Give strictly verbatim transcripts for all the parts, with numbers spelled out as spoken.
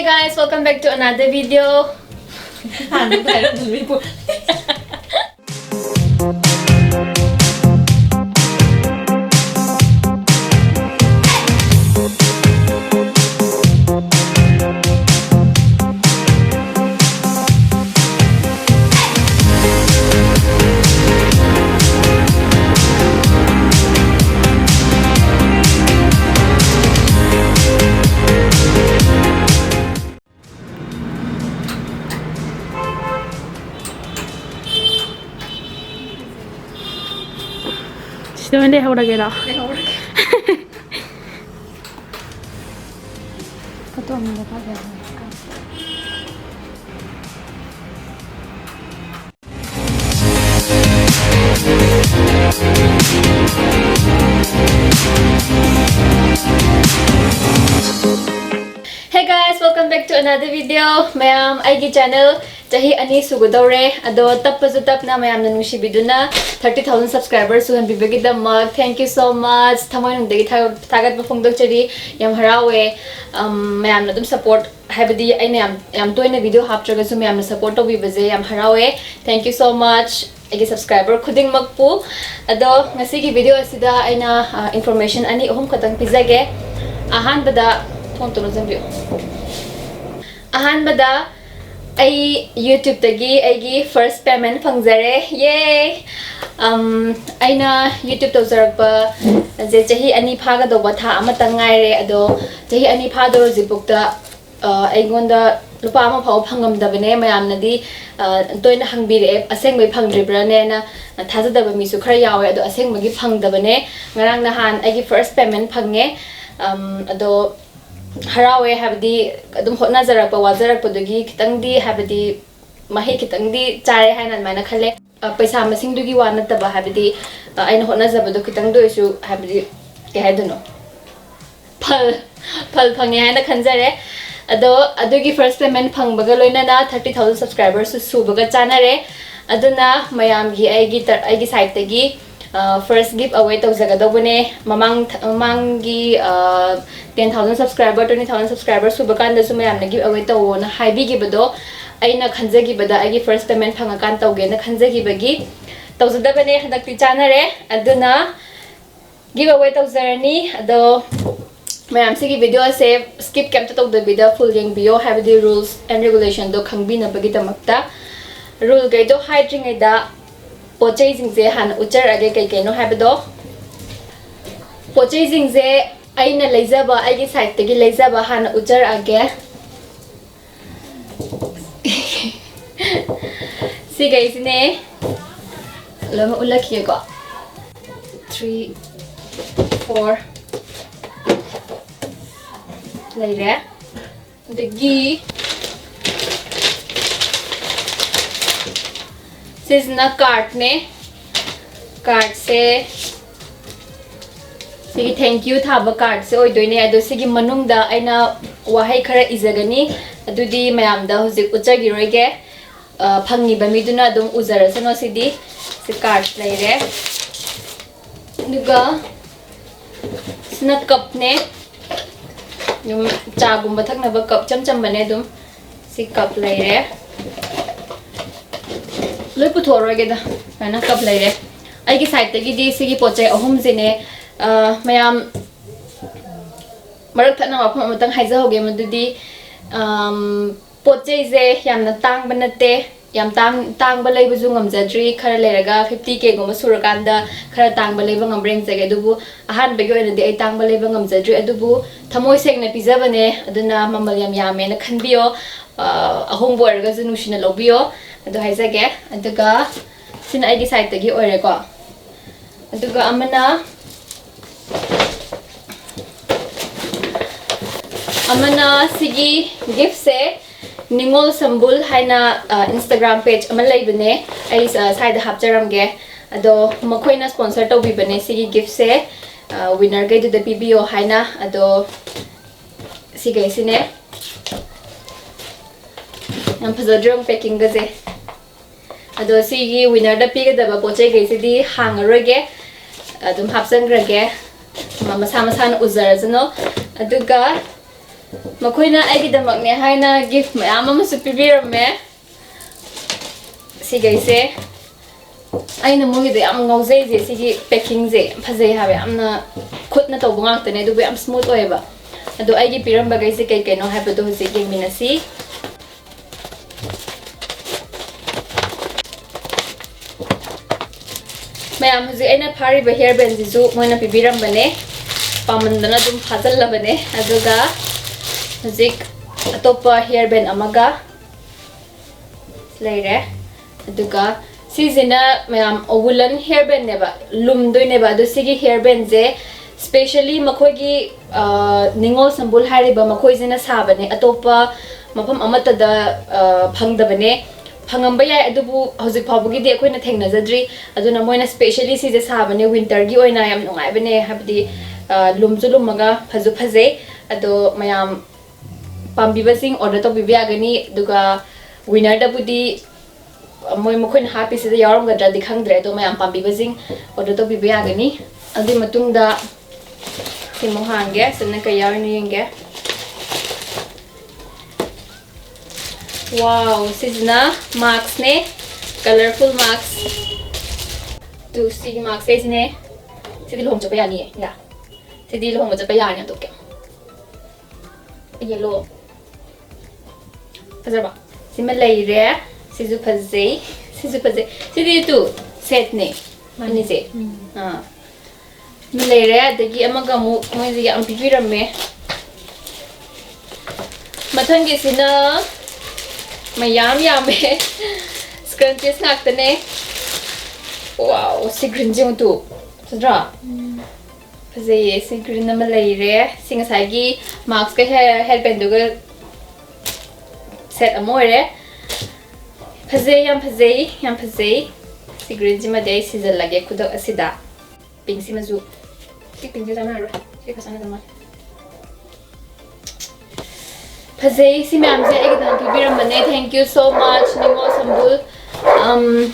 Guys, welcome back to another video. ꯁꯤꯗ ꯑꯣꯏꯅ ꯂꯩꯍꯧꯔꯒꯦꯔꯣ? Photo ꯑꯃꯗ ꯀꯥꯞ ꯌꯥꯕ꯭ꯔꯥ? Hey guys, welcome back to another video. ꯃꯌꯥꯝ, ꯑꯩꯒꯤ channel ꯆꯍꯤ ꯑꯅꯤ ꯁꯨꯒꯗꯧꯔꯦ, ꯑꯗꯣ ꯇꯞꯄꯁꯨ ꯇꯞꯅ ꯃꯌꯥꯝꯅ ꯅꯨꯡꯁꯤꯕꯤꯗꯨꯅ thirty thousand subscribers ꯁꯨꯍꯟꯕꯤꯕꯒꯤꯗꯃꯛ thank you so much. ꯊꯃꯣꯏꯅꯨꯡꯗꯒꯤ ꯊꯥ-, ꯊꯥꯒꯠꯄ ꯐꯣꯡꯗꯣꯛꯆꯔꯤ꯫ ꯌꯥꯝ ꯍꯔꯥꯎꯋꯦ꯫ ꯑꯝ, ꯃꯌꯥꯝꯅ ꯑꯗꯨꯝ support, ꯍꯥꯏꯕꯗꯤ ꯑꯩꯅ ꯌꯥꯝ, ꯌꯥꯝ ꯇꯣꯏꯅ video ꯍꯥꯞꯇ꯭ꯔꯒꯁꯨ ꯃꯌꯥꯝꯅ support ꯇꯧꯕꯤꯕꯁꯦ ꯌꯥꯝ ꯍꯔꯥꯎꯋꯦ꯫ Thank you so much, ꯑꯩꯒꯤ subscriber ꯈꯨꯗꯤꯡꯃꯛꯄꯨ꯫ ꯑꯗꯣ ꯉꯁꯤꯒꯤ video ꯑꯁꯤꯗ ꯑꯩꯅ, ꯑ, information ꯑꯅꯤ ꯑꯍꯨꯝ ꯈꯛꯇꯪ ꯄꯤꯖꯒꯦ꯫ ꯑꯍꯥꯟꯕꯗ, ꯊꯣꯡ ꯑꯝꯇ ꯂꯣꯟꯁꯤꯟꯕꯤꯌꯨ꯫ ꯑꯍꯥꯟꯕꯗ, ꯑꯩ YouTube-ꯇꯒꯤ ꯑꯩꯒꯤ first payment ꯐꯪꯖꯔꯦ꯫ Yay! ꯑꯝ, ꯑꯩꯅ YouTube ꯇꯧꯖꯔꯛꯄ ꯁꯦ ꯆꯍꯤ ꯑꯅꯤ ꯐꯥꯒꯗꯧꯕ, ꯊꯥ ꯑꯃꯇꯪ ꯉꯥꯏꯔꯦ꯫ ꯑꯗꯣ ꯆꯍꯤ ꯑꯅꯤ ꯐꯥꯗꯧꯔ ꯍꯧꯖꯤꯛꯐꯥꯎꯗ, ꯑ, ꯑꯩꯉꯣꯟꯗ ꯂꯨꯄꯥ ꯑꯃ ꯐꯥꯎꯕ ꯐꯪꯉꯝꯗꯕꯅꯦ꯫ ꯃꯌꯥꯝꯅꯗꯤ, ꯑ, ꯇꯣꯏꯅ ꯍꯪꯕꯤꯔꯛꯑꯦ, "ꯑꯁꯦꯡꯕꯩ ꯐꯪꯗ꯭ꯔꯤꯕ꯭ꯔꯥꯅꯦꯅ?" ꯊꯥꯖꯗꯕ ꯃꯤꯁꯨ ꯈꯔ ꯌꯥꯎꯋꯦ, ꯑꯗꯣ ꯑꯁꯦꯡꯕꯒꯤ ꯐꯪꯗꯕꯅꯦ꯫ ꯉꯔꯥꯡ ꯅꯍꯥꯟ ꯑꯩꯒꯤ first payment ꯐꯪꯉꯦ꯫ ꯑꯝ, ꯑꯗꯣ ꯍꯔꯥꯎꯋꯦ, ꯍꯥꯏꯕꯗꯤ ꯑꯗꯨꯝ ꯍꯣꯠꯅꯖꯔꯛꯄ, ꯋꯥꯖꯔꯛꯄꯗꯨꯒꯤ ꯈꯤꯇꯪꯗꯤ, ꯍꯥꯏꯕꯗꯤ ꯃꯍꯩ ꯈꯤꯇꯪꯗꯤ ꯆꯥꯔꯦ ꯍꯥꯏꯅ ꯑꯗꯨꯃꯥꯏꯅ ꯈꯜꯂꯦ꯫ ꯑ, ꯄꯩꯁꯥ ꯃꯁꯤꯡꯗꯨꯒꯤ ꯋꯥ ꯅꯠꯇꯕ, ꯍꯥꯏꯕꯗꯤ, ꯑ, ꯑꯩꯅ ꯍꯣꯠꯅꯖꯕꯗꯣ ꯈꯤꯇꯪꯗ ꯑꯣꯏꯔꯁꯨ, ꯍꯥꯏꯕꯗꯤ, ꯀꯩ ꯍꯥꯏꯗꯣꯏꯅꯣ? ꯐꯜ, ꯐꯜ ꯐꯪꯉꯦ ꯍꯥꯏꯅ ꯈꯟꯖꯔꯦ꯫ ꯑꯗꯣ ꯑꯗꯨꯒꯤ first payment ꯐꯪꯕꯒ ꯂꯣꯏꯅꯅ thirty thousand subscribers-ꯁꯨ ꯁꯨꯕꯒ ꯆꯥꯟꯅꯔꯦ꯫ ꯑꯗꯨꯅ ꯃꯌꯥꯝꯒꯤ ꯑꯩꯒꯤ ꯇ-, ꯑꯩꯒꯤ side-ꯇꯒꯤ ꯐꯥꯔꯁ ꯒꯤꯐ ꯑꯋꯦ ꯇꯧꯖꯒꯗꯧꯕꯅꯦ꯫ ꯃꯃꯥꯡ ꯃꯃꯥꯡꯒꯤ ten thousand subscriber, twenty thousand subscriber ꯁꯨꯕ ꯀꯥꯟꯗꯁꯨ ꯃꯌꯥꯝꯅ ꯒꯤꯐ ꯑꯋꯦ ꯇꯧꯋꯣꯅ ꯍꯥꯏꯕꯤꯈꯤꯕꯗꯣ ꯑꯩꯅ ꯈꯟꯖꯈꯤꯕꯗ, ꯑꯩꯒꯤ ꯐꯥꯔꯁ ꯄꯦꯃꯦꯟ ꯐꯪꯉꯀꯥꯟꯗ ꯇꯧꯒꯦꯅ ꯈꯟꯖꯈꯤꯕꯒꯤ ꯇꯧꯖꯗꯕꯅꯦ꯫ ꯍꯟꯗꯛꯇꯤ ꯆꯥꯅꯔꯦ꯫ ꯑꯗꯨꯅ ꯒꯤꯐ ꯑꯋꯦ ꯇꯧꯖꯔꯅꯤ꯫ ꯑꯗꯣ ꯃꯌꯥꯝ ꯁꯤꯒꯤ ꯚꯤꯗꯤꯑꯣ ꯑꯁꯦ ꯁ꯭ꯀꯤꯞ ꯀꯩꯝꯇ ꯇꯧꯗꯕꯤꯗ ꯐꯨꯜ ꯌꯦꯡꯕꯤꯌꯣ, ꯍꯥꯏꯕꯗꯤ ꯔꯨꯜꯁ ꯑꯦꯟ ꯔꯤꯒꯨꯂꯦꯁꯟꯗꯣ ꯈꯪꯕꯤꯅꯕꯒꯤꯗꯃꯛꯇ꯫ ꯔꯨꯜꯈꯩꯗꯣ ꯍꯥꯏꯗ꯭ꯔꯤꯉꯩꯗ ꯄꯣꯠ ꯆꯩꯁꯤꯡꯁꯦ ꯍꯥꯟꯅ ꯎꯠꯆꯔꯛꯑꯒꯦ, ꯀꯩ ꯀꯩꯅꯣ ꯍꯥꯏꯕꯗꯣ꯫ ꯄꯣꯠ ꯆꯩꯁꯤꯡꯁꯦ ꯑꯩꯅ ꯂꯩꯖꯕ, ꯑꯩꯒꯤ ꯁꯥꯏꯠꯇꯒꯤ ꯂꯩꯖꯕ ꯍꯥꯟꯅ ꯎꯠꯆꯔꯛꯑꯒꯦ꯫ ꯁꯤꯈꯩꯁꯤꯅꯦ꯫ ꯂꯣꯏꯅꯃꯛ ꯎꯠꯂꯛꯈꯤꯒꯦꯀꯣ꯫ ꯊ꯭ꯔꯤ, ꯐꯣꯔ ꯂꯩꯔꯦ꯫ ꯑꯗꯒꯤ ꯁꯤꯁꯤꯅ ꯀꯥꯔꯠꯅꯦ꯫ ꯀꯥꯔꯠꯁꯦ, ꯁꯤꯒꯤ thank you ꯊꯥꯕ ꯀꯥꯔꯠꯁꯦ ꯑꯣꯏꯗꯣꯏꯅꯦ꯫ ꯑꯗꯣ ꯁꯤꯒꯤ ꯃꯅꯨꯡꯗ ꯑꯩꯅ ꯋꯥꯍꯩ ꯈꯔ ꯏꯖꯒꯅꯤ, ꯑꯗꯨꯗꯤ ꯃꯌꯥꯝꯗ ꯍꯧꯖꯤꯛ ꯎꯠꯆꯈꯤꯔꯣꯏꯒꯦ꯫ ꯑ, ꯐꯪꯉꯤꯕ ꯃꯤꯗꯨꯅ ꯑꯗꯨꯝ ꯎꯖꯔꯁꯅꯨ꯫ ꯁꯤꯗꯤ ꯁꯤ ꯀꯥꯔꯠ ꯂꯩꯔꯦ꯫ ꯑꯗꯨꯒ ꯁꯤꯅ ꯀꯞꯅꯦ꯫ ꯑꯗꯨꯝ ꯆꯥꯒꯨꯝꯕ ꯊꯛꯅꯕ ꯀꯞ ꯏꯆꯝ ꯆꯝꯕꯅꯦ꯫ ꯑꯗꯨꯝ ꯁꯤ ꯀꯞ ꯂꯩꯔꯦ꯫ ꯂꯣꯏ ꯄꯨꯊꯣꯛꯑꯔꯣꯏꯒꯦꯗ꯫ ꯁꯨꯃꯥꯏꯅ ꯀꯞ ꯂꯩꯔꯦ꯫ ꯑꯩꯒꯤ ꯁꯥꯏꯠꯇꯒꯤꯗꯤ ꯁꯤꯒꯤ ꯄꯣꯠ ꯆꯩ ꯑꯍꯨꯝꯁꯤꯅꯦ꯫ ꯑ, ꯃꯌꯥꯝ ꯃꯔꯛ ꯊꯠꯅ ꯋꯥꯐꯝ ꯑꯃꯇꯪ ꯍꯥꯏꯖꯍꯧꯒꯦ꯫ ꯃꯗꯨꯗꯤ, ꯑꯝ, ꯄꯣꯠ ꯆꯩꯁꯦ ꯌꯥꯝꯅ ꯇꯥꯡꯕ ꯅꯠꯇꯦ꯫ ꯌꯥꯝ ꯇꯥꯡ-, ꯇꯥꯡꯕ ꯂꯩꯕꯁꯨ ꯉꯝꯖꯗ꯭ꯔꯤ꯫ ꯈꯔ ꯂꯩꯔꯒ ꯐꯤꯐꯇꯤ ꯀꯦꯒꯨꯝꯕ ꯁꯨꯔꯀꯥꯟꯗ ꯈꯔ ꯇꯥꯡꯕ ꯂꯩꯕ ꯉꯝꯕ꯭ꯔꯥ ꯌꯦꯡꯖꯒꯦ꯫ ꯑꯗꯨꯕꯨ ꯑꯍꯥꯟꯕꯒꯤ ꯑꯣꯏꯅꯗꯤ ꯑꯩ ꯇꯥꯡꯕ ꯂꯩꯕ ꯉꯝꯖꯗ꯭ꯔꯤ꯫ ꯑꯗꯨꯕꯨ ꯊꯃꯣꯏ ꯁꯦꯡꯅ ꯄꯤꯖꯕꯅꯦ, ꯑꯗꯨꯅ ꯃꯃꯜ ꯌꯥꯝ ꯌꯥꯝꯃꯦꯅ ꯈꯟꯕꯤꯌꯣ꯫ ꯑ, ꯑꯍꯣꯡꯕ ꯑꯣꯏꯔꯒꯁꯨ ꯅꯨꯡꯁꯤꯅ ꯂꯧꯕꯤꯌꯣ꯫ ꯑꯗꯨ ꯍꯥꯏꯖꯒꯦ꯫ ꯑꯗꯨꯒ ꯁꯤꯅ ꯑꯩꯒꯤ ꯁꯥꯏꯠꯇꯒꯤ ꯑꯣꯏꯔꯦꯀꯣ꯫ ꯑꯗꯨꯒ ꯑꯃꯅ, ꯑꯃꯅ ꯁꯤꯒꯤ ꯒꯤꯐꯁꯦ ꯅꯤꯉꯣꯜ ꯁꯝꯕꯨꯜ ꯍꯥꯏꯅ, ꯑ, Instagram page ꯑꯃ ꯂꯩꯕꯅꯦ꯫ ꯑꯩ, ꯑ, ꯁ꯭ꯋꯥꯏꯗ ꯍꯥꯞꯆꯔꯝꯒꯦ꯫ ꯑꯗꯣ ꯃꯈꯣꯏꯅ sponsor ꯇꯧꯕꯤꯕꯅꯦ ꯁꯤꯒꯤ ꯒꯤꯐꯁꯦ, ꯑ, winner ꯈꯩꯗꯨꯗ ꯄꯤꯕꯤꯌꯣ ꯍꯥꯏꯅ꯫ ꯑꯗꯣ ꯁꯤꯈꯩꯁꯤꯅꯦ꯫ ꯌꯥꯝ ꯐꯖꯗ꯭ꯔꯣ packing ꯒꯁꯦ? ꯑꯗꯣ ꯁꯤꯒꯤ winner ꯗ ꯄꯤꯒꯗꯕ ꯄꯣꯠ ꯆꯩꯈꯩꯁꯤꯗꯤ ꯍꯥꯡꯉꯔꯣꯏꯒꯦ, ꯑꯗꯨꯝ ꯍꯥꯞꯆꯤꯟꯈ꯭ꯔꯒꯦ, ꯃ- ꯃꯁꯥ ꯃꯁꯥꯅ ꯎꯖꯔꯁꯅꯨ꯫ ꯑꯗꯨꯒ ꯃꯈꯣꯏꯅ ꯑꯩꯒꯤꯗꯃꯛꯅꯦ ꯍꯥꯏꯅ gift ꯃꯌꯥꯝ ꯑꯃꯁꯨ ꯄꯤꯕꯤꯔꯝꯃꯦ꯫ ꯁꯤꯈꯩꯁꯦ ꯑꯩꯅ ꯃꯣꯏꯒꯤꯗ ꯌꯥꯝ ꯉꯥꯎꯖꯩꯁꯦ, ꯁꯤꯒꯤ packing ꯁꯦ ꯌꯥꯝ ꯐꯖꯩ ꯍꯥꯏꯕ, ꯌꯥꯝꯅ ꯈꯨꯠꯅ ꯇꯧꯕ ꯉꯥꯛꯇꯅꯦ, ꯑꯗꯨꯕꯨ ꯌꯥꯝ smooth ꯑꯣꯏꯌꯦꯕ꯫ ꯑꯗꯣ ꯑꯩꯒꯤ ꯄꯤꯔꯝꯕꯈꯩꯁꯦ ꯀꯩ ꯀꯩꯅꯣ ꯍꯥꯏꯕꯗꯣ ꯍꯧꯖꯤꯛ ꯌꯦꯡꯃꯤꯟꯅꯁꯤ꯫ ꯃꯌꯥꯝ, ꯍꯧꯖꯤꯛ ꯑꯩꯅ ꯐꯥꯔꯤꯕ hair band ꯁꯤꯁꯨ ꯃꯣꯏꯅ ꯄꯤꯕꯤꯔꯝꯕꯅꯦ, ꯄꯥꯝꯃꯟꯗꯅ ꯑꯗꯨꯝ ꯐꯥꯖꯤꯜꯂꯕꯅꯦ꯫ ꯑꯗꯨꯒ ꯍꯧꯖꯤꯛ ꯑꯇꯣꯞꯄ hair band ꯑꯃꯒ ꯂꯩꯔꯦ꯫ ꯑꯗꯨꯒ ꯁꯤꯁꯤꯅ ꯃꯌꯥꯝ woolen hair band ꯅꯦꯕ, ꯂꯨꯝꯗꯣꯏꯅꯦꯕ꯫ ꯑꯗꯣ ꯁꯤꯒꯤ hair band ꯁꯦ specially ꯃꯈꯣꯏꯒꯤ, ꯑ, ꯅꯤꯉꯣꯜ ꯁꯝꯕꯨꯜ ꯍꯥꯏꯔꯤꯕ ꯃꯈꯣꯏꯁꯤꯅ ꯁꯥꯕꯅꯦ, ꯑꯇꯣꯞꯄ ꯃꯐꯝ ꯑꯃꯠꯇꯗ, ꯑ, ꯐꯪꯗꯕꯅꯦ꯫ ꯐꯪꯉꯝꯕ ꯌꯥꯏ, ꯑꯗꯨꯕꯨ ꯍꯧꯖꯤꯛ ꯐꯥꯎꯕꯒꯤꯗꯤ ꯑꯩꯈꯣꯏꯅ ꯊꯦꯡꯅꯖꯗ꯭ꯔꯤ꯫ ꯑꯗꯨꯅ ꯃꯣꯏꯅ specially ꯁꯤꯁꯦ ꯁꯥꯕꯅꯦ, winter ꯒꯤ ꯑꯣꯏꯅ ꯌꯥꯝ ꯅꯨꯡꯉꯥꯏꯕꯅꯦ, ꯍꯥꯏꯕꯗꯤ, ꯑ, ꯂꯨꯝꯁꯨ ꯂꯨꯝꯃꯒ ꯐꯁꯨ ꯐꯖꯩ꯫ ꯑꯗꯣ ꯃꯌꯥꯝ ꯄꯥꯝꯕꯤꯕꯁꯤꯡ order ꯇꯧꯕꯤꯕ ꯌꯥꯒꯅꯤ꯫ ꯑꯗꯨꯒ winner ꯗꯕꯨꯗꯤ ꯃꯣꯏ, ꯃꯈꯣꯏꯅ ꯍꯥꯞꯄꯤꯁꯤꯗ ꯌꯥꯎꯔꯝꯒꯗ꯭ꯔꯗꯤ ꯈꯪꯗ꯭ꯔꯦ, ꯑꯗꯣ ꯃꯌꯥꯝ ꯄꯥꯝꯕꯤꯕꯁꯤꯡ order ꯇꯧꯕꯤꯕ ꯌꯥꯒꯅꯤ꯫ ꯑꯗꯨꯒꯤ ꯃꯇꯨꯡꯗ ꯁꯤꯃꯨꯛ ꯍꯥꯡꯒꯦ, ꯁꯤꯅ ꯀꯩ ꯌꯥꯎꯔꯤꯅꯣ ꯌꯦꯡꯒꯦ꯫ Wow, ꯁꯤꯁꯤꯅ mask ꯅꯦ, colorful mask꯫ ꯇꯨ, ꯁꯤꯒꯤ mask ꯁꯤꯅꯦ꯫ ꯁꯤꯗꯤ ꯂꯨꯍꯣꯡ ꯆꯠꯄ ꯌꯥꯅꯤꯌꯦ, ꯌꯥ꯫ ꯁꯤꯗꯤ ꯂꯨꯍꯣꯡꯕ ꯆꯠꯄ ꯌꯥꯔꯅꯤ, ꯍꯟꯗꯣꯛꯀꯦ꯫ Yellow꯫ ꯐꯖꯔꯕ? ꯁꯤꯃ ꯂꯩꯔꯦ꯫ ꯁꯤꯁꯨ ꯐꯖꯩ꯫ ꯁꯤꯁꯨ ꯐꯖꯩ꯫ ꯁꯤꯗꯤ ꯇꯨ set ꯅꯦ꯫ ꯃꯥꯅꯦ꯫ ꯑꯅꯤꯁꯦ꯫ ꯎꯝ꯫ ꯑꯥ꯫ ꯑꯃ ꯂꯩꯔꯦ꯫ ꯑꯗꯒꯤ ꯑꯃꯒ ꯑꯃꯨꯛ ꯃꯣꯏꯁꯦ ꯌꯥꯝ ꯄꯤꯕꯤꯔꯝꯃꯦ꯫ ꯃꯊꯪꯒꯤꯁꯤꯅ ꯃꯌꯥꯝ ꯌꯥꯝꯃꯦ꯫ Scrunchies ꯉꯥꯛꯇꯅꯦ꯫ Wow, ꯁꯤ green ꯁꯦ ꯌꯦꯡꯉꯨ ꯇꯨ꯫ ꯐꯖꯗ꯭ꯔꯥ? ꯎꯝ꯫ ꯐꯖꯩꯌꯦ꯫ ꯁꯤ green ꯑꯃ ꯂꯩꯔꯦ꯫ ꯁꯤ ꯉꯁꯥꯏꯒꯤ mask ꯀ hair, hair band ꯗꯨꯒ set ꯑꯃ ꯑꯣꯏꯔꯦ꯫ ꯐꯖꯩ, ꯌꯥꯝ ꯐꯖꯩ, ꯌꯥꯝ ꯐꯖꯩ꯫ ꯁꯤ green ꯁꯤꯃꯗꯤ ꯑꯩ ꯁꯤꯖꯜꯂꯒꯦ ꯈꯨꯗꯛ ꯑꯁꯤꯗ꯫ Pink ꯁꯤꯃꯁꯨ꯫ ꯁꯤ pink ꯁꯤ ꯆꯥꯟꯅꯔꯔꯣꯏ꯫ ꯁꯤ ꯈꯔ ꯆꯥꯟꯅꯗꯧ ꯃꯥꯜꯂꯦ꯫ ꯐꯖꯩ꯫ ꯁꯤ ꯃꯌꯥꯝꯁꯦ ꯑꯩꯒꯤꯗꯃꯛ ꯄꯤꯕꯤꯔꯝꯕꯅꯦ꯫ Thank you so much, ꯅꯤꯉꯣꯜ ꯁꯝꯕꯨꯜ꯫ ꯑ, ꯎꯝ,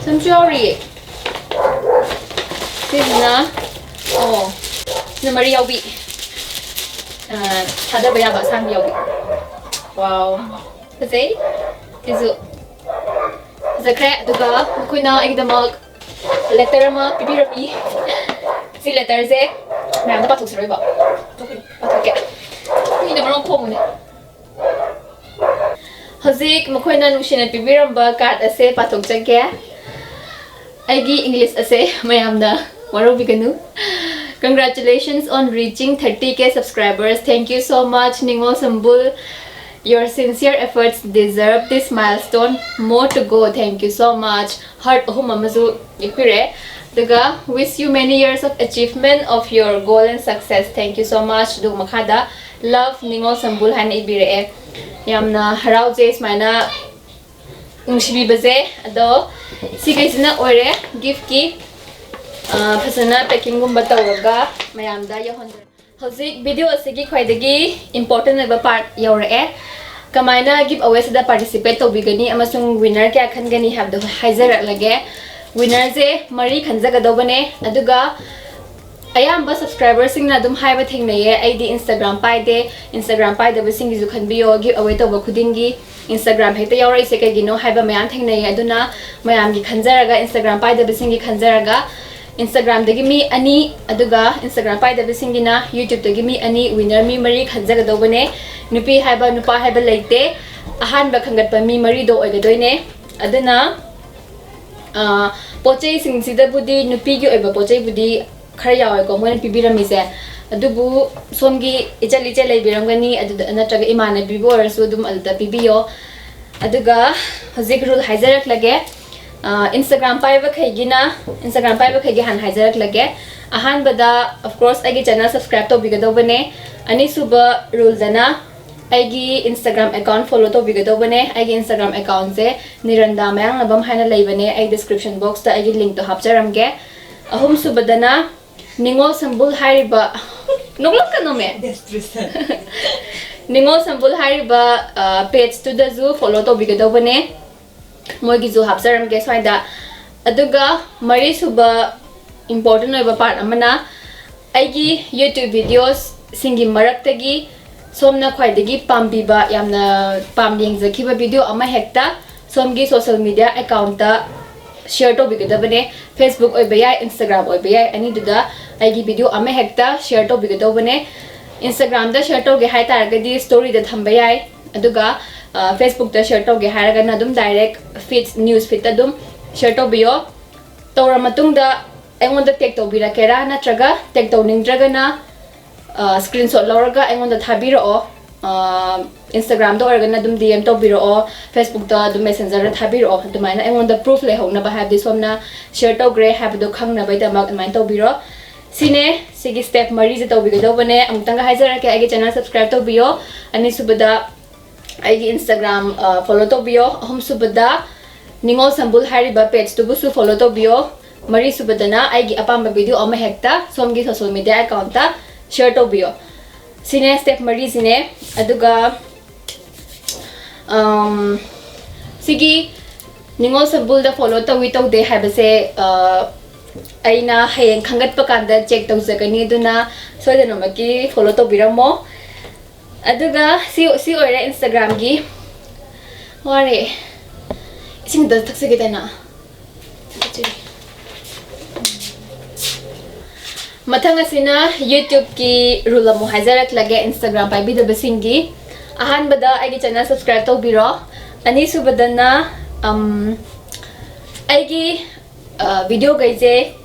ꯁꯨꯝꯁꯨ ꯌꯥꯎꯔꯤꯌꯦ꯫ ꯁꯤꯁꯤꯅ, ꯑꯣ, ꯁꯤꯅ ꯃꯔꯤ ꯌꯥꯎꯕꯤ꯫ ꯑ, ꯊꯥꯗꯕ ꯌꯥꯕ ꯑꯁꯥꯡꯕꯤ ꯌꯥꯎꯕꯤ꯫ ꯋꯥꯎ, ꯐꯖꯩ꯫ ꯁꯤꯁꯨ ꯐꯖꯈ꯭ꯔꯦ꯫ ꯑꯗꯨꯒ ꯃꯈꯣꯏꯅ ꯑꯩꯒꯤꯗꯃꯛ ꯂꯦꯇꯔ ꯑꯃ ꯄꯤꯕꯤꯔꯝꯃꯤ꯫ ꯁꯤ ꯂꯦꯇꯔꯁꯦ ꯃꯌꯥꯝꯗ ꯄꯥꯊꯣꯛꯁꯤꯔꯣꯏꯕ? ꯄꯥꯊꯣꯛꯀꯦ꯫ ꯃꯤꯅ ꯃꯔꯣꯟ ꯈꯣꯡꯕꯅꯦ꯫ ꯍꯧꯖꯤꯛ ꯃꯈꯣꯏꯅ ꯅꯨꯡꯁꯤꯅ ꯄꯤꯕꯤꯔꯝꯕ ꯀꯥꯔꯗ ꯑꯁꯦ ꯄꯥꯊꯣꯛꯆꯒꯦ꯫ ꯑꯩꯒꯤ ꯏꯪꯂꯤꯁ ꯑꯁꯦ ꯃꯌꯥꯝꯅ ꯋꯥꯔꯧꯕꯤꯒꯅꯨ꯫ Congratulations on reaching thirty K subscribers. Thank you so much, ꯅꯤꯉꯣꯜ ꯁꯝꯕꯨꯜ. Your sincere efforts deserve this milestone. More to go. Thank you so much. Heart ꯑꯍꯨꯝ ꯑꯃꯁꯨ ꯌꯦꯛꯄꯤꯔꯛꯑꯦ꯫ ꯑꯗꯨꯒ, "Wish you many years of achievement of your goal and success. Thank you so much." ꯑꯗꯨꯒ ꯃꯈꯥꯗ, "Love, ꯅꯤꯉꯣꯜ ꯁꯝꯕꯨꯜ" ꯍꯥꯏꯅ ꯏꯕꯤꯔꯛꯑꯦ꯫ ꯌꯥꯝꯅ ꯍꯔꯥꯎꯖꯩ ꯁꯨꯃꯥꯏꯅ ꯅꯨꯡꯁꯤꯕꯤꯕꯁꯦ꯫ ꯑꯗꯣ ꯁꯤꯈꯩꯁꯤꯅ ꯑꯣꯏꯔꯦ ꯒꯤꯐꯀꯤ꯫ ꯑ, ꯐꯖꯅ ꯄꯦꯀꯤꯡꯒꯨꯝꯕ ꯇꯧꯔꯒ ꯃꯌꯥꯝꯗ ꯌꯧꯍꯟꯖꯔꯦ꯫ ꯍꯧꯖꯤꯛ ꯚꯤꯗꯤꯑꯣ ꯑꯁꯤꯒꯤ ꯈ꯭ꯋꯥꯏꯗꯒꯤ ꯏꯝꯄꯣꯔꯇꯦꯟ ꯑꯣꯏꯕ ꯄꯥꯔꯠ ꯌꯧꯔꯛꯑꯦ꯫ ꯀꯃꯥꯏꯅ ꯒꯤꯐ ꯑꯋꯦꯁꯤꯗ ꯄꯥꯔꯇꯤꯁꯤꯄꯦꯠ ꯇꯧꯕꯤꯒꯅꯤ ꯑꯃꯁꯨꯡ ꯋꯤꯟꯅꯔ ꯀꯌꯥ ꯈꯟꯒꯅꯤ ꯍꯥꯏꯕꯗꯣ ꯍꯥꯏꯖꯔꯛꯂꯒꯦ꯫ ꯋꯤꯟꯅꯔꯁꯦ ꯃꯔꯤ ꯈꯟꯖꯒꯗꯧꯕꯅꯦ꯫ ꯑꯗꯨꯒ ꯑꯌꯥꯝꯕ ꯁꯕꯁꯀ꯭ꯔꯥꯏꯕꯔꯁꯤꯡꯅ ꯑꯗꯨꯝ ꯍꯥꯏꯕ ꯊꯦꯡꯅꯩꯌꯦ, "ꯑꯩꯗꯤ ꯏꯟꯁꯇꯥꯒ꯭ꯔꯥꯝ ꯄꯥꯏꯗꯦ, ꯏꯟꯁꯇꯥꯒ꯭ꯔꯥꯝ ꯄꯥꯏꯗꯕꯁꯤꯡꯒꯤꯁꯨ ꯈꯟꯕꯤꯌꯣ, ꯒꯤꯐ ꯑꯋꯦ ꯇꯧꯕ ꯈꯨꯗꯤꯡꯒꯤ ꯏꯟꯁꯇꯥꯒ꯭ꯔꯥꯝ ꯍꯦꯛꯇ ꯌꯥꯎꯔꯛꯏꯁꯦ ꯀꯩꯒꯤꯅꯣ?" ꯍꯥꯏꯕ ꯃꯌꯥꯝ ꯊꯦꯡꯅꯩꯌꯦ꯫ ꯑꯗꯨꯅ ꯃꯌꯥꯝꯒꯤ ꯈꯟꯖꯔꯒ, ꯏꯟꯁꯇꯥꯒ꯭ꯔꯥꯝ ꯄꯥꯏꯗꯕꯁꯤꯡꯒꯤ ꯈꯟꯖꯔꯒ, ꯏꯟꯁꯇꯥꯒ꯭ꯔꯥꯝꯗꯒꯤ ꯃꯤ ꯑꯅꯤ, ꯑꯗꯨꯒ ꯏꯟꯁꯇꯥꯒ꯭ꯔꯥꯝ ꯄꯥꯏꯗꯕꯁꯤꯡꯒꯤꯅ ꯌꯨꯇ꯭ꯌꯨꯕꯇꯒꯤ ꯃꯤ ꯑꯅꯤ, ꯋꯤꯟꯅꯔ ꯃꯤ ꯃꯔꯤ ꯈꯟꯖꯒꯗꯧꯕꯅꯦ꯫ ꯅꯨꯄꯤ ꯍꯥꯏꯕ, ꯅꯨꯄꯥ ꯍꯥꯏꯕ ꯂꯩꯇꯦ꯫ ꯑꯍꯥꯟꯕ ꯈꯟꯒꯠꯄ ꯃꯤ ꯃꯔꯤꯗꯣ ꯑꯣꯏꯒꯗꯣꯏꯅꯦ꯫ ꯑꯗꯨꯅ, ꯑ, ꯄꯣꯠ ꯆꯩꯁꯤꯡꯁꯤꯗꯕꯨꯗꯤ, ꯅꯨꯄꯤꯒꯤ ꯑꯣꯏꯕ ꯄꯣꯠ ꯆꯩꯕꯨꯗꯤ ꯈꯔ ꯌꯥꯎꯋꯦꯀꯣ ꯃꯣꯏꯅ ꯄꯤꯕꯤꯔꯝꯃꯤꯁꯦ꯫ ꯑꯗꯨꯕꯨ ꯁꯣꯝꯒꯤ ꯏꯆꯜ ꯏꯆꯦ ꯂꯩꯕꯤꯔꯝꯒꯅꯤ, ꯑꯗꯨꯗ ꯅꯠꯇ꯭ꯔꯒ ꯏꯃꯥꯟꯅꯕꯤꯕꯨ ꯑꯣꯏꯔꯁꯨ ꯑꯗꯨꯝ ꯑꯗꯨꯗ ꯄꯤꯕꯤꯌꯣ꯫ ꯑꯗꯨꯒ ꯍꯧꯖꯤꯛ ꯔꯨꯜ ꯍꯥꯏꯖꯔꯛꯂꯒꯦ꯫ ꯑ, ꯏꯟꯁꯇꯥꯒ꯭ꯔꯥꯝ ꯄꯥꯏꯕꯈꯩꯒꯤꯅ, ꯏꯟꯁꯇꯥꯒ꯭ꯔꯥꯝ ꯄꯥꯏꯕꯈꯩꯒꯤ ꯍꯥꯟꯅ ꯍꯥꯏꯖꯔꯛꯂꯒꯦ꯫ ꯑꯍꯥꯟꯕꯗ, of course, ꯑꯩꯒꯤ ꯆꯦꯅꯦꯜ ꯁꯕꯁꯀ꯭ꯔꯥꯏꯕ ꯇꯧꯕꯤꯒꯗꯧꯕꯅꯦ꯫ ꯑꯅꯤꯁꯨꯕ ꯔꯨꯜꯗꯅ ꯑꯩꯒꯤ ꯏꯟꯁꯇꯥꯒ꯭ꯔꯥꯝ ꯑꯦꯀꯥꯎꯟ ꯐꯣꯂꯣ ꯇꯧꯕꯤꯒꯗꯧꯕꯅꯦ꯫ ꯑꯩꯒꯤ ꯏꯟꯁꯇꯥꯒ꯭ꯔꯥꯝ ꯑꯦꯀꯥꯎꯟꯁꯦ ꯅꯤꯔꯟꯗꯥ ꯃꯌꯥꯡꯅꯕꯝ ꯍꯥꯏꯅ ꯂꯩꯕꯅꯦ꯫ ꯑꯩ ꯗꯤꯁꯀ꯭ꯔꯤꯞꯁꯟ ꯕꯣꯛꯁꯇ ꯑꯩꯒꯤ ꯂꯤꯡꯛꯇꯣ ꯍꯥꯞꯆꯔꯝꯒꯦ꯫ ꯑꯍꯨꯝꯁꯨꯕꯗꯅ ꯅꯤꯉꯣꯜ ꯁꯝꯕꯨꯜ ꯍꯥꯏꯔꯤꯕ, ꯅꯣꯛꯂꯛꯀꯅꯣꯃꯦ꯫ Description. ꯅꯤꯉꯣꯜ ꯁꯝꯕꯨꯜ ꯍꯥꯏꯔꯤꯕ ꯄꯦꯖꯇꯨꯗꯁꯨ ꯐꯣꯂꯣ ꯇꯧꯕꯤꯒꯗꯧꯕꯅꯦ꯫ ꯃꯣꯏꯒꯤꯁꯨ ꯍꯥꯞꯆꯔꯝꯒꯦ ꯁ꯭ꯋꯥꯏꯗ꯫ ꯑꯗꯨꯒ ꯃꯔꯤꯁꯨꯕ ꯏꯝꯄꯣꯔꯇꯦꯟ ꯑꯣꯏꯕ ꯄꯥꯔꯠ ꯑꯃꯅ, ꯑꯩꯒꯤ ꯌꯨꯇ꯭ꯌꯨꯕ ꯚꯤꯗꯤꯑꯣꯁꯁꯤꯡꯒꯤ ꯃꯔꯛꯇꯒꯤ ꯁꯣꯝꯅ ꯈ꯭ꯋꯥꯏꯗꯒꯤ ꯄꯥꯝꯕꯤꯕ, ꯌꯥꯝꯅ ꯄꯥꯝꯅ ꯌꯦꯡꯖꯈꯤꯕ ꯚꯤꯗꯤꯑꯣ ꯑꯃ ꯍꯦꯛꯇ ꯁꯣꯝꯒꯤ ꯁꯣꯁꯦꯜ ꯃꯤꯗꯤꯌꯥ ꯑꯦꯀꯥꯎꯟꯇ ꯁꯤꯌꯔ ꯇꯧꯕꯤꯒꯗꯕꯅꯦ꯫ ꯐꯦꯁꯕꯨꯛ ꯑꯣꯏꯕ ꯌꯥꯏ, ꯏꯟꯁꯇꯥꯒ꯭ꯔꯥꯝ ꯑꯣꯏꯕ ꯌꯥꯏ, ꯑꯅꯤꯗꯨꯗ ꯑꯩꯒꯤ ꯚꯤꯗꯤꯑꯣ ꯑꯃ ꯍꯦꯛꯇ ꯁꯤꯌꯔ ꯇꯧꯕꯤꯒꯗꯧꯕꯅꯦ꯫ ꯏꯟꯁꯇꯥꯒ꯭ꯔꯥꯝꯗ ꯁꯤꯌꯔ ꯇꯧꯒꯦ ꯍꯥꯏ ꯇꯥꯔꯒꯗꯤ ꯁ꯭ꯇꯣꯔꯤꯗ ꯊꯝꯕ ꯌꯥꯏ, ꯑꯗꯨꯒ ꯐꯦꯁꯕꯨꯛꯇ ꯁꯤꯌꯔ ꯇꯧꯒꯦ ꯍꯥꯏꯔꯒꯅ ꯑꯗꯨꯝ ꯗꯥꯏꯔꯦꯛ ꯐꯤꯗ, ꯅ꯭ꯌꯨꯁ ꯐꯤꯗꯇ ꯑꯗꯨꯝ ꯁꯤꯌꯔ ꯇꯧꯕꯤꯌꯣ꯫ ꯇꯧꯔ ꯃꯇꯨꯡꯗ ꯑꯩꯉꯣꯟꯗ ꯇꯦꯛ ꯇꯧꯕꯤꯔꯛꯀꯦꯔꯥ, ꯅꯠꯇ꯭ꯔꯒ ꯇꯦꯛ ꯇꯧꯅꯤꯡꯗ꯭ꯔꯒꯅ ꯁ꯭ꯀ꯭ꯔꯤꯟꯁꯣꯠ ꯂꯧꯔꯒ ꯑꯩꯉꯣꯟꯗ ꯊꯥꯕꯤꯔꯛꯑꯣ꯫ ꯏꯟꯁꯇꯥꯒ꯭ꯔꯥꯝꯗ ꯑꯣꯏꯔꯒꯅ ꯑꯗꯨꯝ ꯗꯤ ꯑꯦꯝ ꯇꯧꯕꯤꯔꯛꯑꯣ, ꯐꯦꯁꯕꯨꯛꯇ ꯑꯗꯨꯝ ꯃꯦꯁꯦꯟꯖꯔꯗ ꯊꯥꯕꯤꯔꯛꯑꯣ꯫ ꯑꯗꯨꯃꯥꯏꯅ ꯑꯩꯉꯣꯟꯗ ꯄ꯭ꯔꯨꯐ ꯂꯩꯍꯧꯅꯕ, ꯍꯥꯏꯕꯗꯤ ꯁꯣꯝꯅ ꯁꯤꯌꯔ ꯇꯧꯈ꯭ꯔꯦ ꯍꯥꯏꯕꯗꯣ ꯈꯪꯅꯕꯒꯤꯗꯃꯛ ꯑꯗꯨꯃꯥꯏꯅ ꯇꯧꯕꯤꯔꯣ꯫ ꯁꯤꯅꯦ, ꯁꯤꯒꯤ ꯁ꯭ꯇꯦꯞ ꯃꯔꯤꯁꯦ ꯇꯧꯕꯤꯒꯗꯧꯕꯅꯦ꯫ ꯑꯃꯨꯛꯇꯪꯒ ꯍꯥꯏꯖꯔꯛꯀꯦ, ꯑꯩꯒꯤ ꯆꯦꯅꯦꯜ ꯁꯕꯁꯀ꯭ꯔꯥꯏꯕ ꯇꯧꯕꯤꯌꯣ꯫ ꯑꯅꯤꯁꯨꯕꯗ, ꯑꯩꯒꯤ ꯏꯟꯁꯇꯥꯒ꯭ꯔꯥꯝ ꯐꯣꯂꯣ ꯇꯧꯕꯤꯌꯣ꯫ ꯑꯍꯨꯝꯁꯨꯕꯗ, ꯅꯤꯉꯣꯜ ꯁꯝꯕꯨꯜ ꯍꯥꯏꯔꯤꯕ ꯄꯦꯖꯇꯨꯕꯨꯁꯨ ꯐꯣꯂꯣ ꯇꯧꯕꯤꯌꯣ꯫ ꯃꯔꯤꯁꯨꯕꯗꯅ, ꯑꯩꯒꯤ ꯑꯄꯥꯝꯕ ꯚꯤꯗꯤꯑꯣ ꯑꯃ ꯍꯦꯛꯇ ꯁꯣꯝꯒꯤ ꯁꯣꯁꯦꯜ ꯃꯤꯗꯤꯌꯥ ꯑꯦꯀꯥꯎꯟꯇ ꯁꯤꯌꯔ ꯇꯧꯕꯤꯌꯣ꯫ ꯁꯤꯅꯦ ꯁ꯭ꯇꯦꯞ ꯃꯔꯤꯁꯤꯅꯦ꯫ ꯑꯗꯨꯒ, ꯑꯝ, ꯁꯤꯒꯤ ꯅꯤꯉꯣꯜ ꯁꯝꯕꯨꯜꯗ ꯐꯣꯂꯣ ꯇꯧꯏ ꯇꯧꯗꯦ ꯍꯥꯏꯕꯁꯦ, ꯑ, ꯑꯩꯅ ꯍꯌꯦꯡ ꯈꯪꯒꯠꯄ ꯀꯥꯟꯗ ꯆꯦꯛ ꯇꯧꯖꯒꯅꯤ, ꯑꯗꯨꯅ ꯁꯣꯏꯗꯅꯃꯛꯀꯤ ꯐꯣꯂꯣ ꯇꯧꯕꯤꯔꯝꯃꯣ꯫ ꯑꯗꯨꯒ ꯁꯤ, ꯁꯤ ꯑꯣꯏꯔꯦ ꯏꯟꯁꯇꯥꯒ꯭ꯔꯥꯝꯒꯤ꯫ ꯋꯥꯔꯦ꯫ ꯏꯁꯤꯡ ꯑꯝꯇ ꯊꯛꯆꯒꯦꯗꯅ꯫ ꯃꯊꯪ ꯑꯁꯤꯅ ꯌꯨꯇ꯭ꯌꯨꯕꯀꯤ ꯔꯨꯜ ꯑꯃꯨꯛ ꯍꯥꯏꯖꯔꯛꯂꯒꯦ, ꯏꯟꯁꯇꯥꯒ꯭ꯔꯥꯝ ꯄꯥꯏꯕꯤꯗꯕꯁꯤꯡꯒꯤ꯫ ꯑꯍꯥꯟꯕꯗ, ꯑꯩꯒꯤ ꯆꯦꯅꯦꯜ ꯁꯕꯁꯀ꯭ꯔꯥꯏꯕ ꯇꯧꯕꯤꯔꯣ꯫ ꯑꯅꯤꯁꯨꯕꯗꯅ, ꯑꯝ, ꯑꯩꯒꯤ, ꯑ, ꯚꯤꯗꯤꯑꯣꯈꯩꯁꯦ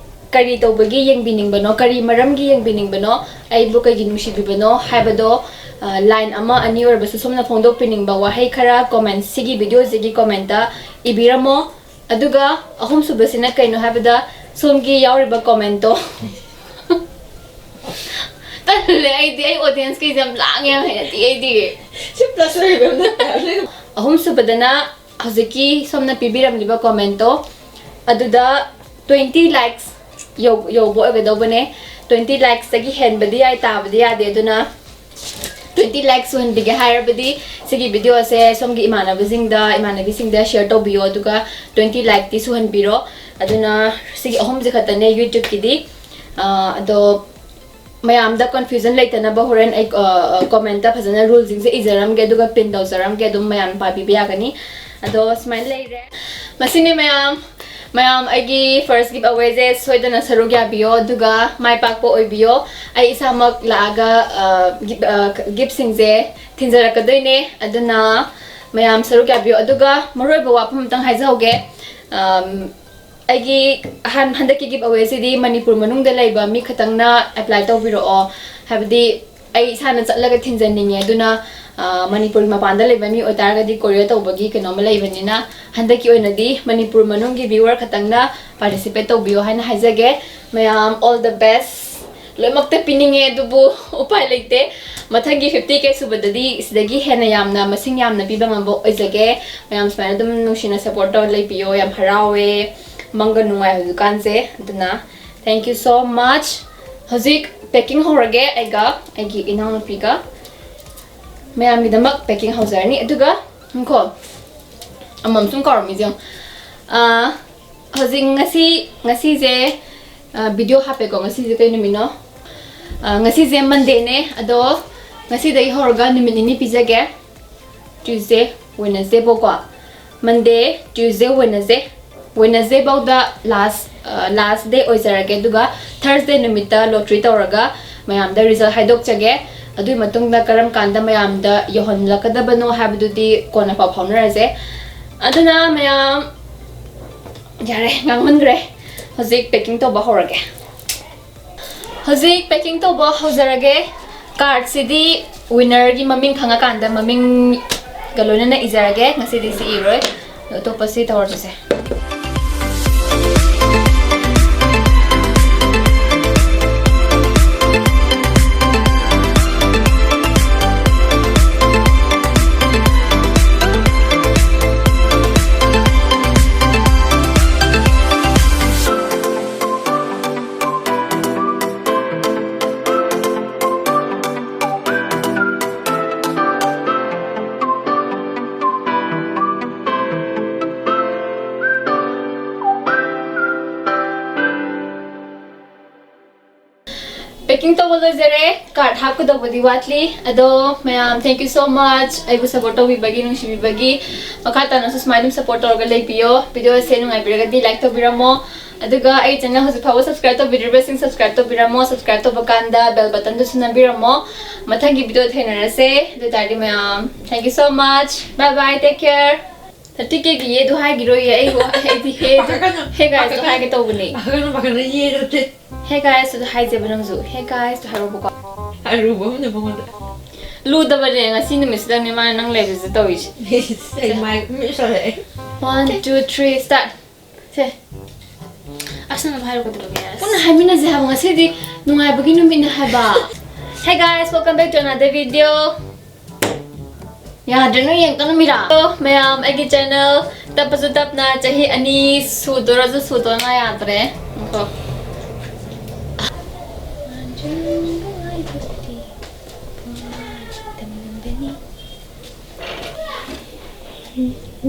ꯀꯔꯤ ꯇꯧꯕꯒꯤ ꯌꯦꯡꯕꯤꯅꯤꯡꯕꯅꯣ, ꯀꯔꯤ ꯃꯔꯝꯒꯤ ꯌꯦꯡꯕꯤꯅꯤꯡꯕꯅꯣ, ꯑꯩꯕꯨ ꯀꯩꯒꯤ ꯅꯨꯡꯁꯤꯕꯤꯕꯅꯣ ꯍꯥꯏꯕꯗꯣ, ꯑ, ꯂꯥꯏꯟ ꯑꯃ ꯑꯅꯤ ꯑꯣꯏꯔꯕꯁꯨ ꯁꯣꯝꯅ ꯐꯣꯡꯗꯣꯛꯄꯤꯅꯤꯡꯕ ꯋꯥꯍꯩ ꯈꯔ ꯀꯣꯃꯦꯟ, ꯁꯤꯒꯤ ꯚꯤꯗꯤꯑꯣꯁꯤꯒꯤ ꯀꯣꯃꯦꯟꯇ ꯏꯕꯤꯔꯝꯃꯣ꯫ ꯑꯗꯨꯒ ꯑꯍꯨꯝꯁꯨꯕꯁꯤꯅ ꯀꯩꯅꯣ ꯍꯥꯏꯕꯗ, ꯁꯣꯝꯒꯤ ꯌꯥꯎꯔꯤꯕ ꯀꯣꯃꯦꯟꯇꯣ꯫ ꯇꯜꯂꯦ ꯑꯩꯗꯤ, ꯑꯩ ꯑꯣꯗꯤꯌꯦꯟꯁꯈꯩꯁꯦ ꯌꯥꯝ ꯂꯥꯡꯉꯦ, ꯌꯥꯝ ꯍꯩꯅꯗꯦ ꯑꯩꯗꯤ꯫ ꯁꯤ ꯄ꯭ꯂꯁ ꯑꯣꯏꯕ ꯑꯃ ꯅꯠꯇꯦ ꯍꯥꯏꯕꯅꯤ꯫ ꯑꯍꯨꯝꯁꯨꯕꯗꯅ ꯍꯧꯖꯤꯛꯀꯤ ꯁꯣꯝꯅ ꯄꯤꯕꯤꯔꯝꯂꯤꯕ ꯀꯣꯃꯦꯟꯇꯣ, ꯑꯗꯨꯗ ꯇ꯭ꯋꯦꯟꯇꯤ ꯂꯥꯏꯛꯁ ꯌꯧ-, ꯌꯧꯕ ꯑꯣꯏꯒꯗꯧꯕꯅꯦ꯫ ꯇ꯭ꯋꯦꯟꯇꯤ ꯂꯥꯏꯛꯁꯇꯒꯤ ꯍꯦꯟꯕꯗꯤ ꯌꯥꯏ, ꯇꯥꯕꯗꯤ ꯌꯥꯗꯦ꯫ ꯑꯗꯨꯅ Twenty likes ꯁꯨꯍꯟꯕꯤꯒꯦ ꯍꯥꯏꯔꯕꯗꯤ ꯁꯤꯒꯤ video ꯁꯦ ꯁꯣꯝꯒꯤ ꯏꯃꯥꯟꯅꯕꯁꯤꯡꯗ, ꯏꯃꯥꯟꯅꯕꯤꯁꯤꯡꯗ share ꯇꯧꯕꯤꯌꯣ, ꯑꯗꯨꯒ twenty like ꯇꯤ ꯁꯨꯍꯟꯕꯤꯔꯣ꯫ ꯑꯗꯨꯅ ꯁꯤꯒꯤ ꯑꯍꯨꯝꯁꯦ ꯈꯛꯇꯅꯦ YouTube ꯀꯤꯗꯤ꯫ ꯑꯥ, ꯑꯗꯣ ꯃꯌꯥꯝꯗ confusion ꯂꯩꯇꯅꯕ ꯍꯣꯔꯦꯟ ꯑꯩ, ꯑ, ꯑ, comment ꯇ ꯐꯖꯅ rule ꯁꯤꯡꯁꯦ ꯏꯖꯔꯝꯒꯦ, ꯑꯗꯨꯒ pin ꯇꯧꯖꯔꯝꯒꯦ, ꯑꯗꯨꯝ ꯃꯌꯥꯝ ꯄꯥꯕꯤꯕ ꯌꯥꯒꯅꯤ꯫ ꯑꯗꯣ ꯁꯨꯃꯥꯏꯅ ꯂꯩꯔꯦ꯫ ꯃꯁꯤꯅꯤ ꯃꯌꯥꯝ꯫ ꯃꯌꯥꯝ ꯑꯩꯒꯤ first giveaway ꯁꯦ ꯁꯣꯏꯗꯅ ꯁꯔꯨꯛ ꯌꯥꯕꯤꯌꯣ, ꯑꯗꯨꯒ ꯃꯥꯏ ꯄꯥꯛꯄ ꯑꯣꯏꯕꯤꯌꯣ꯫ ꯑꯩ ꯏꯁꯥꯃꯛ ꯂꯥꯛꯑꯒ, ꯑ, gift, ꯑ, gift ꯁꯤꯡꯁꯦ ꯊꯤꯟꯖꯔꯛꯀꯗꯣꯏꯅꯦ꯫ ꯑꯗꯨꯅ ꯃꯌꯥꯝ ꯁꯔꯨꯛ ꯌꯥꯕꯤꯌꯣ꯫ ꯑꯗꯨꯒ ꯃꯔꯨꯑꯣꯏꯕ ꯋꯥꯐꯝ ꯑꯃꯇꯪ ꯍꯥꯏꯖꯍꯧꯒꯦ꯫ ꯑꯝ, ꯑꯩꯒꯤ ꯑꯍꯥꯟ-, ꯍꯟꯗꯛꯀꯤ giveaway ꯁꯤꯗꯤ ꯃꯅꯤꯄꯨꯔ ꯃꯅꯨꯡꯗ ꯂꯩꯕ ꯃꯤ ꯈꯛꯇꯪꯅ apply ꯇꯧꯕꯤꯔꯛꯑꯣ꯫ ꯍꯥꯏꯕꯗꯤ ꯑꯩ ꯏꯁꯥꯅ ꯆꯠꯂꯒ ꯊꯤꯟꯖꯅꯤꯡꯉꯦ, ꯑꯗꯨꯅ, ꯑ, ꯃꯅꯤꯄꯨꯔꯒꯤ ꯃꯄꯥꯟꯗ ꯂꯩꯕ ꯃꯤ ꯑꯣꯏꯇꯥꯔꯒꯗꯤ courier ꯇꯧꯕꯒꯤ ꯀꯩꯅꯣꯝꯃ ꯂꯩꯕꯅꯤꯅ, ꯍꯟꯗꯛꯀꯤ ꯑꯣꯏꯅꯗꯤ ꯃꯅꯤꯄꯨꯔ ꯃꯅꯨꯡꯒꯤ viewer ꯈꯛꯇꯪꯅ participate ꯇꯧꯕꯤꯌꯣ ꯍꯥꯏꯅ ꯍꯥꯏꯖꯒꯦ꯫ ꯃꯌꯥꯝ, all the best꯫ ꯂꯣꯏꯅꯃꯛꯇ ꯄꯤꯅꯤꯡꯉꯦ, ꯑꯗꯨꯕꯨ ꯎꯄꯥꯏ ꯂꯩꯇꯦ꯫ ꯃꯊꯪꯒꯤ fifty K ꯁꯨꯕꯗꯗꯤ ꯁꯤꯗꯒꯤ ꯍꯦꯟꯅ ꯌꯥꯝꯅ, ꯃꯁꯤꯡ ꯌꯥꯝꯅ ꯄꯤꯕ ꯉꯝꯕ ꯑꯣꯏꯖꯒꯦ꯫ ꯃꯌꯥꯝ ꯁꯨꯃꯥꯏꯅ ꯑꯗꯨꯝ ꯅꯨꯡꯁꯤꯅ support ꯇꯧꯔ ꯂꯩꯕꯤꯌꯣ꯫ ꯌꯥꯝ ꯍꯔꯥꯎꯋꯦ, ꯃꯪꯒ ꯅꯨꯡꯉꯥꯏ ꯍꯧꯖꯤꯛꯀꯥꯟꯁꯦ꯫ ꯑꯗꯨꯅ thank you so much꯫ ꯍꯧꯖꯤꯛ packing ꯍꯧꯔꯒꯦ ꯑꯩꯒ ꯑꯩꯒꯤ ꯏꯅꯥꯎꯅꯨꯄꯤꯒ꯫ ꯃꯌꯥꯝꯒꯤꯗꯃꯛ packing ꯍꯧꯖꯔꯅꯤ꯫ ꯑꯗꯨꯒ ꯉꯥꯏꯈꯣ, ꯑꯃꯃꯝ ꯁꯨꯝ ꯀꯥꯎꯔꯝꯃꯤꯁꯦ ꯌꯦꯡꯉꯣ꯫ ꯑꯥ, ꯍꯧꯖꯤꯛ ꯉꯁꯤ, ꯉꯁꯤꯁꯦ, ꯑꯥ, video ꯍꯥꯞꯄꯦꯀꯣ꯫ ꯉꯁꯤꯁꯦ ꯀꯩ ꯅꯨꯃꯤꯠꯅꯣ? ꯑꯥ, ꯉꯁꯤꯁꯦ Monday ꯅꯦ꯫ ꯑꯗꯣ ꯉꯁꯤꯗꯒꯤ ꯍꯧꯔꯒ ꯅꯨꯃꯤꯠ ꯅꯤꯅꯤ ꯄꯤꯖꯒꯦ꯫ Tuesday, Wednesday ꯐꯥꯎꯀꯣ꯫ Monday, Tuesday, Wednesday꯫ Wednesday ꯐꯥꯎꯗ last, ꯑ, last day ꯑꯣꯏꯖꯔꯒꯦ, ꯑꯗꯨꯒ Thursday ꯅꯨꯃꯤꯠꯇ lottery ꯇꯧꯔꯒ ꯃꯌꯥꯝꯗ result ꯍꯥꯏꯗꯣꯛꯆꯒꯦ꯫ ꯑꯗꯨꯒꯤ ꯃꯇꯨꯡꯗ ꯀꯔꯝ ꯀꯥꯟꯗ ꯃꯌꯥꯝꯗ ꯌꯧꯍꯜꯂꯛꯀꯗꯕꯅꯣ ꯍꯥꯏꯕꯗꯨꯗꯤ ꯀꯣꯟꯅ ꯄꯥꯎ ꯐꯥꯎꯅꯔꯁꯦ꯫ ꯑꯗꯨꯅ ꯃꯌꯥꯝ, ꯌꯥꯔꯦ, ꯉꯥꯡꯃꯟꯈ꯭ꯔꯦ꯫ ꯍꯧꯖꯤꯛ packing ꯇꯧꯕ ꯍꯧꯔꯒꯦ꯫ ꯍꯧꯖꯤꯛ packing ꯇꯧꯕ ꯍꯧꯖꯔꯒꯦ꯫ Card ꯁꯤꯗꯤ winner ꯒꯤ ꯃꯃꯤꯡ ꯈꯪꯉꯀꯥꯟꯗ ꯃꯃꯤꯡꯒ ꯂꯣꯏꯅꯅ ꯏꯖꯔꯒꯦ꯫ ꯉꯁꯤꯗꯤ ꯁꯤ ꯏꯔꯣꯏ꯫ ꯑꯇꯣꯞꯄ ꯁꯤ ꯇꯧꯔꯁꯤꯁꯦ꯫ ꯏꯪ ꯇꯧꯕ ꯂꯣꯏꯖꯔꯦ꯫ Card ꯍꯥꯞꯀꯗꯧꯕꯗꯤ ꯋꯥꯠꯂꯤ꯫ ꯑꯗꯣ ꯃꯌꯥꯝ, thank you so much ꯑꯩꯕꯨ support ꯇꯧꯕꯤꯕꯒꯤ, ꯅꯨꯡꯁꯤꯕꯤꯕꯒꯤ꯫ ꯃꯈꯥ ꯇꯥꯅꯁꯨ ꯁꯨꯃꯥꯏꯅ ꯑꯗꯨꯝ support ꯇꯧꯔꯒ ꯂꯩꯕꯤꯌꯣ꯫ Video ꯑꯁꯦ ꯅꯨꯡꯉꯥꯏꯕꯤꯔꯒꯗꯤ like ꯇꯧꯕꯤꯔꯝꯃꯣ꯫ ꯑꯗꯨꯒ ꯑꯩ channel ꯍꯧꯖꯤꯛ ꯐꯥꯎꯕ subscribe ꯇꯧꯕꯤꯗ꯭ꯔꯤꯕꯁꯤꯡ subscribe ꯇꯧꯕꯤꯔꯝꯃꯣ꯫ Subscribe ꯇꯧꯕ ꯀꯥꯟꯗ bell button ꯗꯨꯁꯨ ꯅꯝꯕꯤꯔꯝꯃꯣ꯫ ꯃꯊꯪꯒꯤ video ꯊꯦꯡꯅꯔꯁꯦ꯫ ꯑꯗꯨ ꯑꯣꯏꯇꯥꯔꯗꯤ ꯃꯌꯥꯝ, thank you so much, bye bye, take care꯫ Thirty K ꯒꯤ ꯌꯦꯗꯨ ꯍꯥꯏꯈꯤꯔꯣꯏꯌꯦ꯫ ꯑꯩ ꯋꯥ-, ꯑꯩꯗꯤ ꯍꯦ ꯑꯗꯨ, ꯄꯥꯈꯠꯀꯅꯨ, ꯍꯦ guys ꯇꯣ ꯄꯥꯈꯠꯀꯅꯨ꯫ ꯍꯥꯏꯒꯦ ꯇꯧꯕꯅꯦ꯫ ꯄꯥꯈꯠꯀꯅꯨ, ꯄꯥꯈꯠꯀꯅꯨ, ꯌꯦ ꯅꯠꯇꯦ꯫ Hey guys ꯇꯣ ꯍꯥꯏꯖꯦꯕ ꯅꯪꯁꯨ꯫ Hey guys ꯇꯣ ꯍꯥꯏꯔꯣꯕꯀꯣ꯫ ꯑꯔꯨꯕ ꯑꯃꯅꯦ ꯃꯉꯣꯟꯗ꯫ ꯂꯨꯗꯕꯅꯦ, ꯉꯁꯤ ꯅꯨꯃꯤꯠꯁꯤꯗꯪꯅꯦ ꯃꯥꯅ ꯅꯪ ꯂꯩꯕꯁꯦ ꯇꯧꯔꯤꯁꯦ꯫ ꯑꯩ ꯃꯥꯏ ꯃꯤꯠ ꯁꯣꯔꯛꯑꯦ꯫ One, two, three, start꯫ ꯁꯦ꯫ ꯑꯁ, ꯅꯪ ꯍꯥꯏꯔꯛꯀꯗꯧꯔꯒꯦ, ꯑꯁ꯫ ꯄꯨꯟꯅ ꯍꯥꯏꯃꯤꯟꯅꯁꯦ ꯍꯥꯏꯕ, ꯉꯁꯤꯗꯤ ꯅꯨꯡꯉꯥꯏꯕꯒꯤ ꯅꯨꯃꯤꯠꯅꯦ ꯍꯥꯏꯕ꯫ Hey guys, welcome back to another video. ꯌꯥꯗ꯭ꯔꯦ, ꯅꯣꯏ ꯌꯦꯡꯉꯛꯀꯅꯨ ꯃꯤꯔꯥ꯫ ꯑꯣ, ꯃꯌꯥꯝ, ꯑꯩꯒꯤ channel ꯇꯞꯄꯁꯨ ꯇꯞꯅ ꯆꯍꯤ ꯑꯅꯤ ꯁꯨꯗꯣꯔꯁꯨ ꯁꯨꯗꯣꯔꯅ ꯌꯥꯗ꯭ꯔꯦ꯫ ꯉꯥꯏꯈꯣ꯫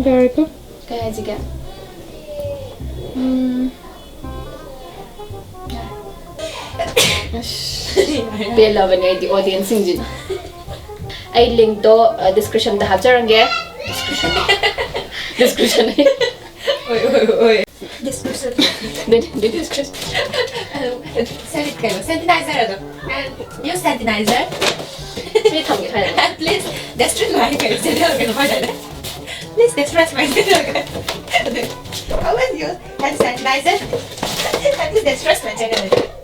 ꯌꯥꯔꯦꯀꯣ꯫ ꯀꯩ ꯍꯥꯏꯁꯤꯒꯦ? ꯎꯝ꯫ ꯑꯁ, ꯄꯦꯜꯂꯕꯅꯦ ꯑꯩꯗꯤ audience ꯁꯤꯡꯁꯤꯅ꯫ ꯑꯩ link ꯇꯣ, ꯑ, description ꯗ ꯍꯥꯞꯆꯔꯝꯒꯦ꯫ Description꯫ Description꯫ ꯑꯣꯏ, ꯑꯣꯏ, ꯑꯣꯏ꯫ Description꯫ ꯗꯤ-, ꯗꯤ-, description꯫ ꯑꯗꯨ, ꯁꯦꯅꯤ-, ꯀꯩꯅꯣ, sanitizer ꯑꯗꯣ꯫ And use sanitizer꯫ ꯁꯤ ꯊꯝꯒꯦ ꯍꯥꯏꯔꯣ? And please destroy my channel ꯀꯩꯅꯣ ꯍꯥꯏꯗꯥꯏꯅꯦ? Please destroy my channel꯫ Always use hand sanitizer꯫ And please destroy my channel꯫